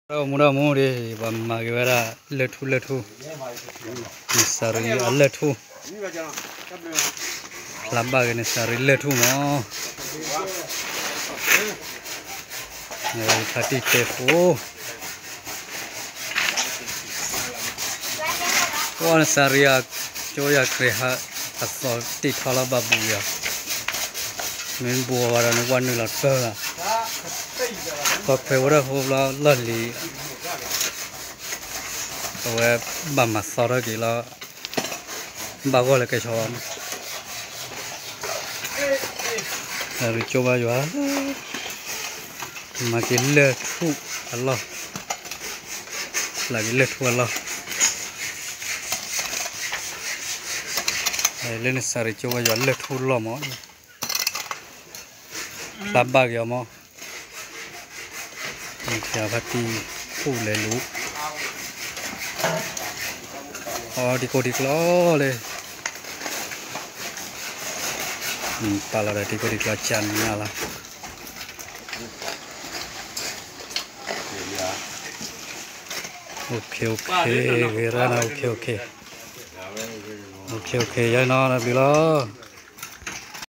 တၢ်အိၣ်မူတၢ်အိၣ်မူဒ် ပှၤမၤက့ၤဝဲဒၣ်လၢၢ်ထူၣ်လၢၢ်ထူၣ်, နစၤရံအလၢၢ်ထူၣ်, ဖျါဘၣ်က့ၤနစၤရံလၢၢ်ထူၣ်မး, နဖါတံၢ်တဲဖိ, ပှၤနစၤရံအကၠိယၤခရံာ်ဟး အသီတံၢ်ထီလီၤဘၣ်ဘူးယၤ, မ့ၢ်ဘူးဝဲဒီးနကွၢ်နုာ်လီၤတၢၢ်လီၤ, ပှၤခွဲးဝဲဒၣ်ဖိဘျီလီၢ်လံၤ, အဝဲဘၣ်မၤသီထီၣ်က့ၤလီၤ, ဘၣ်ဂီၢ်လၢကဲဆီဘၣ်မး, စၤရံကၠိဘါယွၤ မၤက့ၤလၢၢ်ထူၣ်အလီၢ်, ဖျါက့ၤလၢၢ်ထူၣ်အလီၢ်, လၢနစၤရံကၠိဘါယွၤလၢၢ်ထူၣ်လီၢ်မး, ဖျါဘၣ်က့ၤအီၤမး, ဖါတံၢ်ဖူၣ်လဲၤလူၤ, အီၤဒံကိးဒံကျီလၢ ပာ်လီၤဒီးဒံကိးဒံကျီကၢ်နံၤနၤလီၤ, OK OK, ဂ့ၤရၣ်နၤ, OK OK, OK OK, ယဲနီၤ တၢ်ဘျုးလီၤ.